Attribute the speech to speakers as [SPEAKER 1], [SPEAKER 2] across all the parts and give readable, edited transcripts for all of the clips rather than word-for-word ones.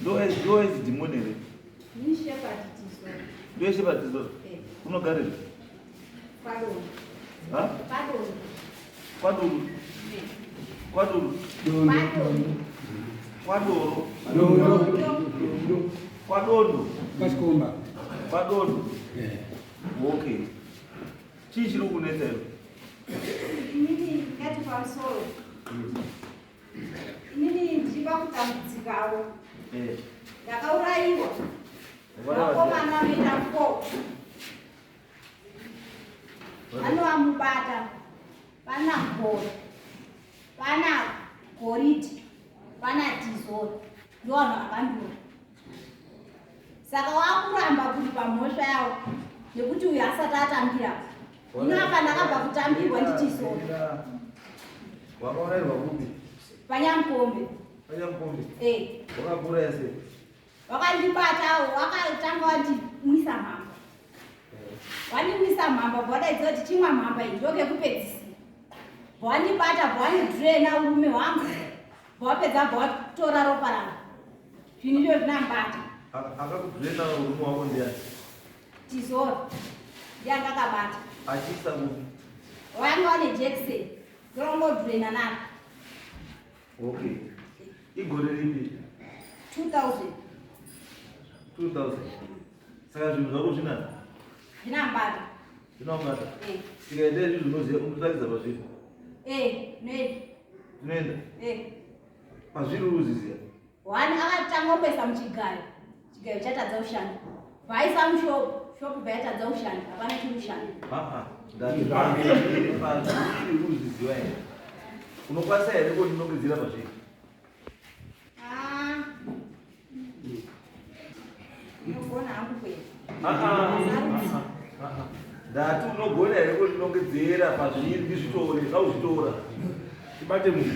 [SPEAKER 1] Ndoezi dhimoni here? Ndoeshepherd Tizora. Unogarira? Kwadoro. Kwadoro. Kwadoro. Kwadondo.
[SPEAKER 2] Kwachikomba.
[SPEAKER 1] Kwadondo. Okay. Chii chiri kunetsa iwe?
[SPEAKER 3] Inini ngati pamusoro. Inini ndiri pakutambudzikawo.
[SPEAKER 1] Eh.
[SPEAKER 3] Ndakaurayiwa. Vakomana vanoita fo. Vanovamubata. Pana goro. Pana goridhe. Pana tizoro. Ndivo vanhu vakandura. Saka wakuramba kuripa mhosva yawo nekuti uyu asati atambira. Hino apa ndakabva kutambirwa ndichizora.
[SPEAKER 1] Wakaurairwa kupi?
[SPEAKER 3] Panyamukombe.
[SPEAKER 1] Panyamukombe?
[SPEAKER 3] Eh.
[SPEAKER 1] Wakakuuraya sei?
[SPEAKER 3] Wakandibata, wakatanga wandimwisa mhamba. Wandimwisa mhamba, bwadaidza kuti chimwa mhamba iyi ndokekupedzisira. Bwandibata, bwandidraina urume hwangu. Bwapedza bwatora ropa rangu. Zvinhu izvo zvinambata.
[SPEAKER 1] Akakudrena urume wako ndiani?
[SPEAKER 3] Tizora. Ndiye akakabata.
[SPEAKER 1] Achiisa kupi?
[SPEAKER 3] Wanga wane Jackson. Ndongodrena nako.
[SPEAKER 1] Okay. Igore ripi?
[SPEAKER 3] 2000.
[SPEAKER 1] 2000. Saka zvinhu zvako zvinani?
[SPEAKER 3] Zvinambata.
[SPEAKER 1] Zvinambata.
[SPEAKER 3] Eh.
[SPEAKER 1] Tikaenda izvi zvinoziva unotaridza pazviri.
[SPEAKER 3] Eh, noenda.
[SPEAKER 1] Tinoenda.
[SPEAKER 3] Eh.
[SPEAKER 1] Pazviri uruziziya.
[SPEAKER 3] One akatanga kuisa muchigayo. Chigayo chatadza kushanda. Vaisa mushop, shop yatadza kushanda. Hapana chiri kushanda.
[SPEAKER 1] Ah ah. Ndati pazviri pazviri uruziziwa here? Unokwanisa here kundinongedzera pazviri?
[SPEAKER 3] Ah. Unogona hangu kuenda.
[SPEAKER 1] Ah ah. Ah ah. Ndati unogona here kundinongedzera pazviri ndizvitore, zvauzvitora.
[SPEAKER 2] Tibate munhu.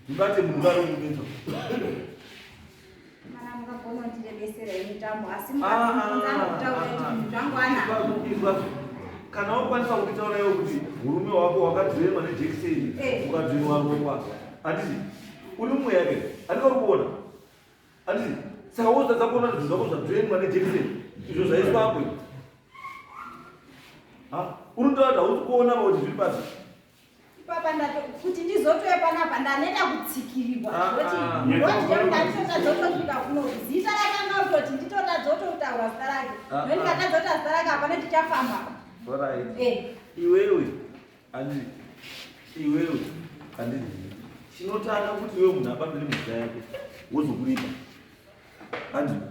[SPEAKER 1] Ndibate munhu ari kunetsa.
[SPEAKER 3] Mana mukagona kundirebesera ini tambo asi mukabvunza kutaura kuti zvinhu zvangu ana.
[SPEAKER 1] Kana wakwanisa kunditaura iwe kuti urume wako wakadhirema nejekiseni
[SPEAKER 3] Eh.
[SPEAKER 1] ukadhirwa ropa handiti uri mweya ke handika uri kuona handiti saka wozotadza kuona kuti zvinhu zvako zvadhirenwa nejekiseni izvo zvaiswa apo Ha? uri kutaura kuti hausi kuona kuti zviri pasi
[SPEAKER 3] Ipapa ndato kuti ndizotouya panapa ndaneta kutsikirirwa.
[SPEAKER 1] Ah,
[SPEAKER 3] Ndoti
[SPEAKER 1] ah.
[SPEAKER 3] ndoti ndanditotadza kutosvika kuno. Zita rake anga kutoti nditotadza kutotaura zita rake.
[SPEAKER 1] Ah, ah.
[SPEAKER 3] Ndokuti ndikatadza kutaura zita rake hapana tichafamba.
[SPEAKER 1] Alright.
[SPEAKER 3] Eh.
[SPEAKER 1] Iwewe handiti iwewe handiti chinotanga kuti iwewe munhu abatwe nemhuka yake wozokuripa handiti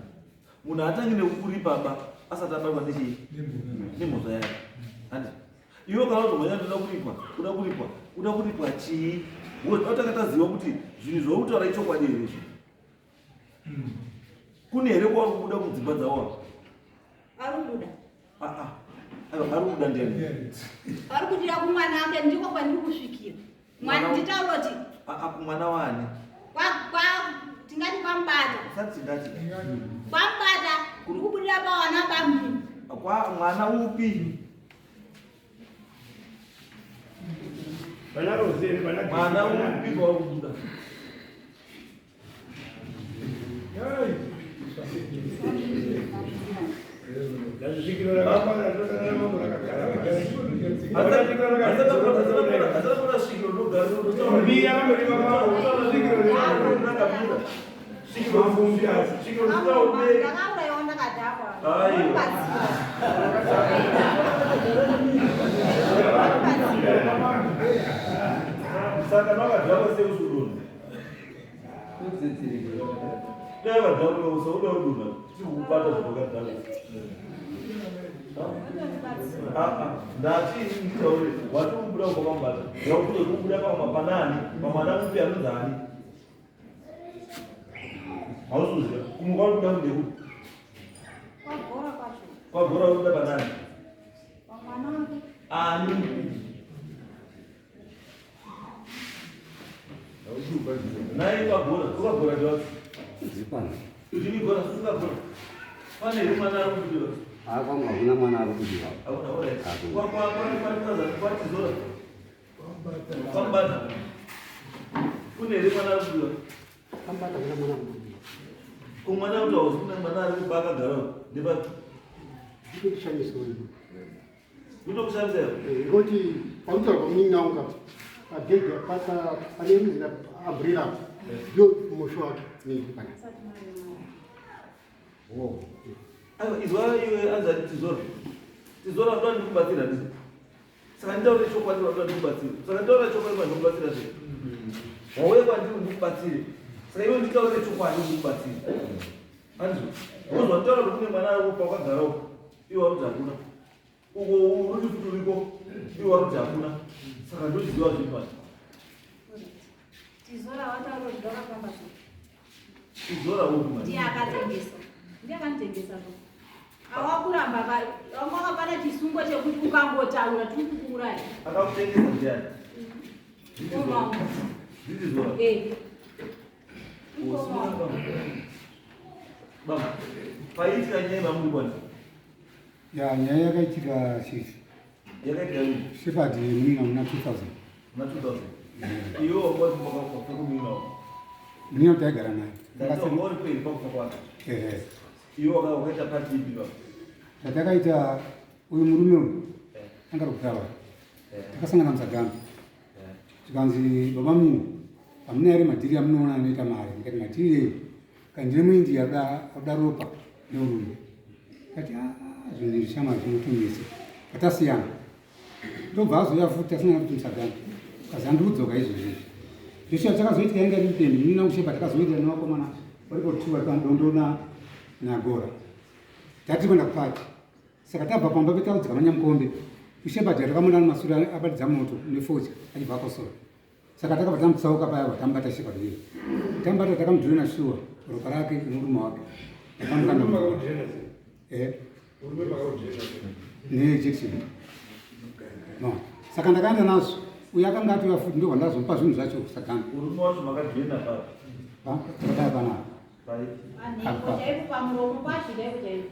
[SPEAKER 1] munhu atangi nekukuripa ba asati abatwa nechii nemhosva yake handiti iwe kana uzomhanya ndoda kuripwa uda kuripwa uda kuripwa chii otanga taziva kuti zvinhu zvauri kutaura ichokwadi here izvi kune here kwauri kubuda mudzimba dzavo
[SPEAKER 3] Ari kubuda.
[SPEAKER 1] Ah, ah. Aiwa, ari kubuda ndiani
[SPEAKER 3] Ari kudira kumwana wake ndiko kwandiri kusvikira. Mwana
[SPEAKER 1] Mwana-
[SPEAKER 3] nditaura kuti
[SPEAKER 1] Ah, ah, kumwana wani
[SPEAKER 3] kwa kwa tingati kwamubata.
[SPEAKER 1] usati tingati
[SPEAKER 3] Kwamubata kuri kubudira pawana bamini.
[SPEAKER 1] kwa mwana upi
[SPEAKER 2] Vana Rose, vana
[SPEAKER 1] mwana upi kwauri kubuda
[SPEAKER 2] Ndazvisvikiro rakakwana ndodana mambo rakagara.
[SPEAKER 1] Asana svikiro rinogara
[SPEAKER 2] Mbiya vanorima mambo, svikiro
[SPEAKER 1] rinotaura svikiro risinaumeri
[SPEAKER 3] Ndakaurayiwa ndakadhakwa.
[SPEAKER 1] Aiwa.
[SPEAKER 3] Ndibatsira.
[SPEAKER 1] Saka makadhakwa seusudona dai vadhakwa usauda udona tikukubata zvakadhakwa. Ndati nditaure wati kubuda kubva kwamubata wakuti kubuda panani pamwana mupi anonzi ani hausi kuziva kumwe kwauri kuda kundekupi
[SPEAKER 3] Kwagora kwacho.
[SPEAKER 1] kwagora uri kuda panani
[SPEAKER 3] Pamwana wake.
[SPEAKER 1] ani naye kwagora ukagora ndiwapi
[SPEAKER 4] Zipano.
[SPEAKER 1] ndini gora singagora pane here mwana ari kubudiwa
[SPEAKER 4] Ah, kwangu hakuna mwana ari kudiwa.
[SPEAKER 1] Hakuna, alright.
[SPEAKER 4] Hakuna.
[SPEAKER 1] Kwatizora kwamubata kune here mwana ari kubudiwa
[SPEAKER 5] Kambata kuna mwana mudiki.
[SPEAKER 1] Ko mwana kuti hauzi kuna mwana ari kuba akagara ndepapi?
[SPEAKER 5] Ndikushamiswa iwe.
[SPEAKER 1] Kutokushamisa iwe?
[SPEAKER 5] Eh, ngoti pautaura pamunin'ina wangu apa pagedhi pata pane inonzi umbrella apa ndio musha wake nini pana.
[SPEAKER 1] Aiwa izwa iwe anzani tizora. Tizora ndoda ndikubatsira ndizvo. Saka nditaure chokwadi vanoda ndikubatsire. Saka nditaure chokwadi vanhu ndikubatsira zve. Wauya kwandiri ndikubatsire. Saka iwe nditaure chokwadi ndikubatsire. Andizvo. Unozwa nditaura kuti kune mwana ari kupa wakagara uko. Iwe wakuti hakuna. Uko uri futi uriko. Iwe wakuti hakuna. Saka ndochiziva zvinhu manje.
[SPEAKER 3] Tizora wataura kuti ndakafamba sei?
[SPEAKER 1] Tizora upi manje?
[SPEAKER 3] Ndiye akatengesa. Ndiye akanditengesa zvo. Awakuramba wanga wakapata chisungo chekuti ukangotaura tiri kukuuraya.
[SPEAKER 1] Akakutengesa ndiani?
[SPEAKER 3] Mukoma wangu.
[SPEAKER 1] Nditizora.
[SPEAKER 3] Eh. Mukoma wangu.
[SPEAKER 1] Baba, paiitika nyaya yamuri kwani?
[SPEAKER 4] Ya nyaya yakaitika chief.
[SPEAKER 1] Yakaitika rini?
[SPEAKER 4] Shepherd munin'ina muna 2000.
[SPEAKER 1] Muna 2000. Iwe wanga uri kumba kwako kumunin'ina wako.
[SPEAKER 4] Munin'ina taigara naye.
[SPEAKER 1] Ndati wanga uri kweri pakufa kwake.
[SPEAKER 4] Ehe.
[SPEAKER 1] Iwe wanga wakaita pati ipi baba?
[SPEAKER 4] Zvatakaita uyu murume uyu anga ari kutaura. Takasangana muSadama. Zvikanzi baba mungu hamuna here madhiri amunoona anoita mari? Ndikati madhiri ei? Kani ndine muIndia aruda ropa neurume. Ndikati ah, zvinhu izvi shama zvinotumisa. Patasiyana. Ndobva azouya futi tasangana futi muSadama. Kazi handiri kudzoka izvozvi izvi. Zveshuwa chakazoitika inga iri mupendi munin'ina wangu Shepherd takazoita nevakomana varipo two vari paDondo naGora. Tati kuenda kupati. Saka tabva pamba petaudzika manyamukombe kuShepherd takamuona ari masure abatidza moto nefodya achibva akosora. Saka takabva tamutsauka paya bva tamubata Shepherd uye. Tamubata takamudhurena shuwa ropa rake nemurume wake. Takamukanda mvura. Eh. Nejekiseni. No. Saka ndakaenda nazvo. Uyo akanga atouya futi ndobva ndazomupa zvinhu zvacho sakana.
[SPEAKER 1] Murume wacho makadhurena papi?
[SPEAKER 4] Pa? Takadai panapa.
[SPEAKER 3] Panhengo chaipo pamuromo pacho chaipo chaipo.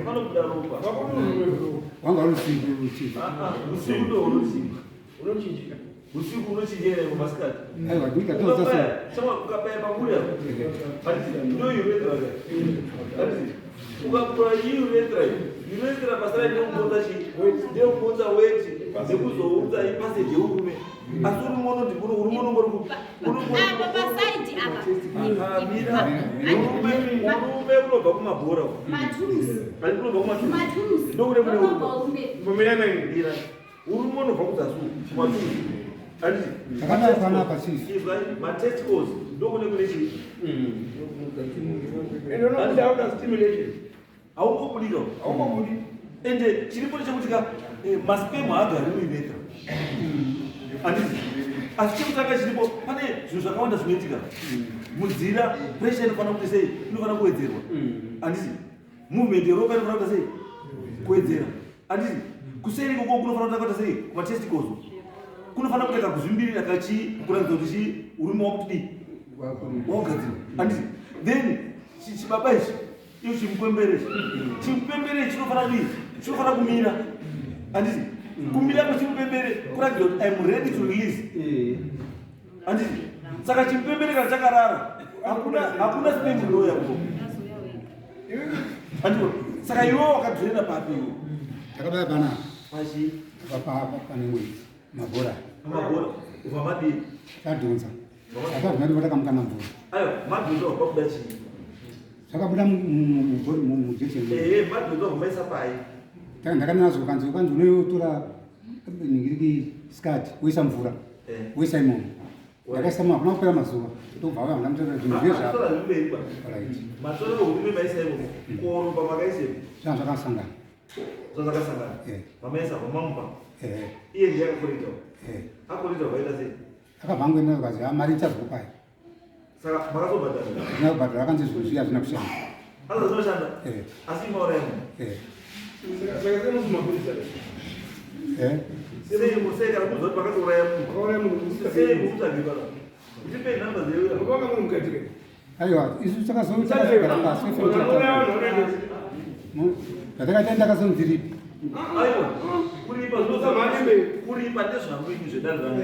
[SPEAKER 1] Panobuda ropa.
[SPEAKER 4] Wanga uri usiku chief.
[SPEAKER 1] Usiku ndo unochinja. Unochinjika. Usiku unochinja here masikati?
[SPEAKER 4] Aiwa, ndika tinoza
[SPEAKER 1] sei? Chama ukabaya pamuri apo. Ndo urethra. Ati ukakura urethra. Urethra basa rayo ndekuunza chi? Ndekuunza weti, ndekuzounza ipassage yeurume. Asi urume unoti urume unongori ku
[SPEAKER 3] Apa pasaidi apa.
[SPEAKER 1] Mira, urume urume unobva kumabhora.
[SPEAKER 3] Maturusi.
[SPEAKER 1] Ari unobva kumaturusi.
[SPEAKER 3] Maturusi.
[SPEAKER 1] Ndokune kune
[SPEAKER 3] Unobva urume.
[SPEAKER 2] Mbomira nani?
[SPEAKER 1] Mira. Urume unobva kuzasi kumaturusi. Anditi.
[SPEAKER 4] Takadai panapa chief.
[SPEAKER 1] Izwa matesticles ndokune kune chii?
[SPEAKER 2] And unobuda out stimulation.
[SPEAKER 1] Haungobudika.
[SPEAKER 2] Haungobudi.
[SPEAKER 1] Ende chiripo ndechekuti ka masperm haagari muurethra. Handiti? Asi chekutanga chiripo pane zvinhu zvakawanda zvinoitika. Mudzira pressure inofanira kuti sei? Inofanira kuwedzerwa. Handiti? Movement yeropa inofanira kuita sei? Kuwedzera. Handiti? Kuseri ikoko kunofanira kutanga kuita sei? Kumatesticles. Kunofanira kuita kakuzvimbirira kachii kuratidza kuti chii urume wakutidii? Wakugadzirwa. Handiti? Then chibaba ichi Iyo chimukwembere chimukwembere chinofanira kudii? Chinofanira kumira. Handiti? Kumira kwechimupembere kuratidza kuti I'm ready to release. Handiti? Saka chimupembere kana chakarara hakuna hakuna sperm inouya kuko. Handiti? Saka iwe wakadhurena papi iwe?
[SPEAKER 4] Takabaya panapa.
[SPEAKER 1] Pachi?
[SPEAKER 4] Apa pane mwedzi. Mabhora.
[SPEAKER 1] Mabhora. Ubva madii?
[SPEAKER 4] Tadhonza. Takabva ndipo takamukana mvura.
[SPEAKER 1] Ayo, madhonza ubva kuda chii?
[SPEAKER 4] Zvakabuda mujekiseni.
[SPEAKER 1] Ehe, madhonza ubva maisa pai.
[SPEAKER 4] Ndakanazvo kanzi kanzi unotora ningiriki skirt woisa mvura. Woisa imomo. Ndakaisa mo hakuna kupera mazuva. Ndobva vauya ndamutorera zvinhu zviye zvako.
[SPEAKER 1] Matora zvemberi ba.
[SPEAKER 4] Right.
[SPEAKER 1] Matora hurume maisa imomo. Koropa makaisei?
[SPEAKER 4] Zvanga zvakasangana.
[SPEAKER 1] Zvazvakasangana.
[SPEAKER 4] Eh.
[SPEAKER 1] Mamaisa pamamupa.
[SPEAKER 4] Eh.
[SPEAKER 1] Iye ndiye akakorita.
[SPEAKER 4] Eh.
[SPEAKER 1] Akorita vaita sei?
[SPEAKER 4] Akabva angoenda akazi ah, mari ndichazokupai.
[SPEAKER 1] Saka makazobhadhara?
[SPEAKER 4] Handina kubhadhara akanzi zvinhu zviya hazvina kushanda.
[SPEAKER 1] Hazvo zvinoshanda?
[SPEAKER 4] Eh.
[SPEAKER 1] Asi mauraya munhu?
[SPEAKER 4] Eh.
[SPEAKER 2] Saka sei musi mapurisa?
[SPEAKER 4] Eh.
[SPEAKER 1] Sei sei kana kunzwa kuti makatouraya munhu?
[SPEAKER 2] Makauraya munhu.
[SPEAKER 1] Sei mukutsvage baba? Ndipei namba dzedu.
[SPEAKER 2] Makanga muri mukati ke?
[SPEAKER 4] Aiwa, isu takazogara pasi. Zvatakaita ndakazonzi ripi.
[SPEAKER 1] Aiwa, kuripa kuripa ndezvangu ini zvedare rangu.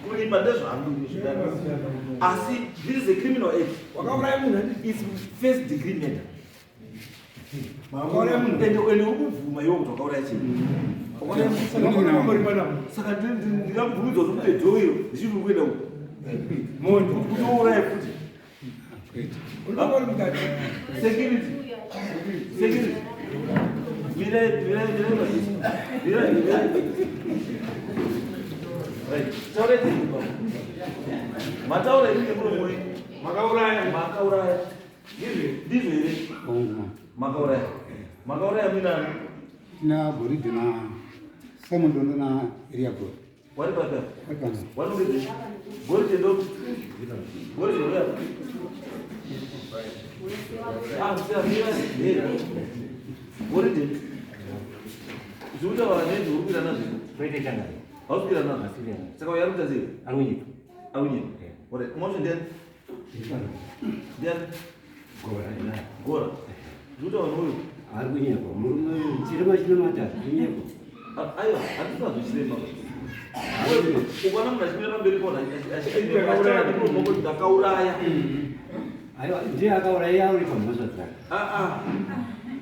[SPEAKER 1] Kuripa ndezvangu ini zvedare rangu. Asi this is a criminal act.
[SPEAKER 2] Wakauraya munhu handiti?
[SPEAKER 1] It's first degree murder.
[SPEAKER 2] Wakauraya munhu.
[SPEAKER 1] Ende ende uri kubvuma iwe kuti wakauraya chii? Wakauraya munhu.
[SPEAKER 2] Saka unomborima namo.
[SPEAKER 1] Saka ndingabvumidzwa kuti upe dhoiro ndichiti uri kuenda uko.
[SPEAKER 2] Mondo.
[SPEAKER 1] Kuti uuraye futi.
[SPEAKER 4] Kwete.
[SPEAKER 2] Unongori mukati.
[SPEAKER 1] Security. Security. Mirai, mirai, mirai mazisi. Mirai, mirai. Right. Taurai tiri baba. Mataura ini nemuromo wenyu.
[SPEAKER 2] Makauraya.
[SPEAKER 1] Makauraya.
[SPEAKER 2] Ndizvo.
[SPEAKER 1] Ndizvo here?
[SPEAKER 4] Hongu mama.
[SPEAKER 1] Makauraya. Makauraya muinani?
[SPEAKER 4] Tina Goridhe na Simon Dondo na Elia Gori.
[SPEAKER 1] Wari papi apa?
[SPEAKER 4] Vari pano.
[SPEAKER 1] Wanongedze. Goridhe ndo. Goridhe ndo yapa. Ah, siya mirai. Here. Goridhe. Zvekutaura nezve uri kuita nazvo.
[SPEAKER 6] Toite changari.
[SPEAKER 1] Hausi kuita nazvo.
[SPEAKER 6] Asi kuita nazvo.
[SPEAKER 1] Saka uyu ari kuita sei?
[SPEAKER 6] Ari kunyepa.
[SPEAKER 1] Ari kunyepa. Alright. Umwe wacho ndiani? Ndiani?
[SPEAKER 6] Gora ina.
[SPEAKER 1] Gora. Zvekutaura neuyu.
[SPEAKER 6] Ari kunyepa. Murume uyu chirema chinomata. Kunyepa.
[SPEAKER 1] Aiwa, handisina zvichirema. Ukaona munhu achimira pamberi pona achitaura nemuromo wako kuti ndakauraya.
[SPEAKER 6] Aiwa ndiye akauraya uri pamhosva dzake.
[SPEAKER 1] Ah ah.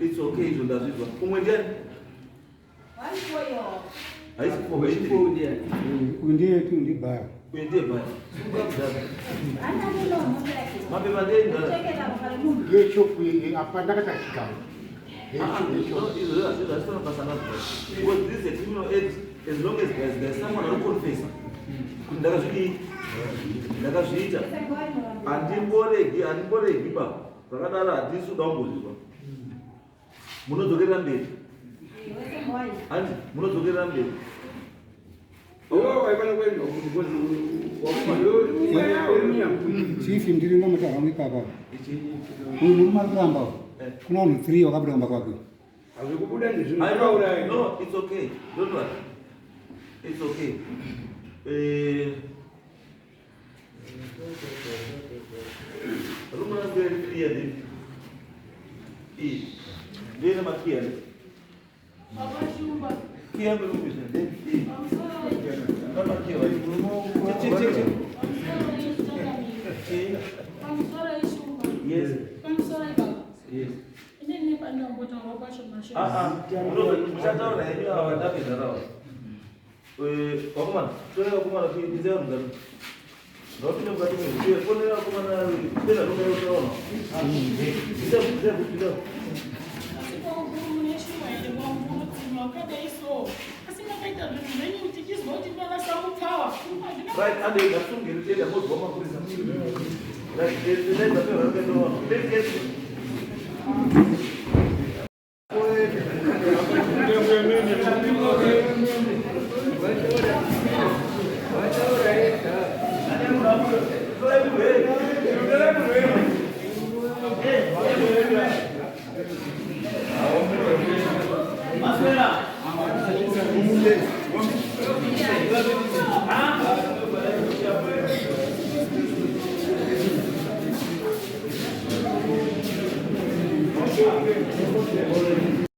[SPEAKER 1] It's okay izvo ndazvizwa. Umwe ndiani? Haisi four, haisi three.
[SPEAKER 6] Ndiye.
[SPEAKER 4] Uyu ndiye tu ndibhaya.
[SPEAKER 1] Uyu ndiye bhaya. Simuka kudhara. Mapepa ndiye ndara.
[SPEAKER 5] Yeshopu apa ndakata chigayo.
[SPEAKER 1] Ah, no, izvo izvo hazvisina basa nazvo. Because this is a criminal act as long as there's someone anoconfessa kuti ndakazvidii ndakazviita handimboregi handimboregi ba zvakadaro handisi kuda kumbozvizwa munodzokerera mberi handi munodzokerera mberi
[SPEAKER 2] Iwe waifana kuenda uko because wakufa uri munyama.
[SPEAKER 4] Chief ndiri ngomataura wangu ipapa. Uyu murume ari kuramba uyu. Kuna vanhu 3 vakabuda kumba kwake.
[SPEAKER 2] Hazvikubuda ndizvo.
[SPEAKER 1] I know.
[SPEAKER 2] Wakauraya.
[SPEAKER 1] No, it's okay. Don't worry. It's okay. Room rangu iri clear ndi. Iyi. Ndiye makiya. Kiya yangu iri kuizwa ndi. Iyi. Ngamakiya vai. Check check check. Check. Yes. Yes. Ah ah. Muchataura henyu ava ndapedza rawo. Vakomana, torai vakomana kuindidza vanhu ngati. Ngavapinde mukati mezviyo, fonera vakomana penda ndokayotaona. Bvisa bvisa bvisa. Right, ande ngasungeni tienda mozwa mapurisa. Right, endai dzapera rakaitaona. Let's get.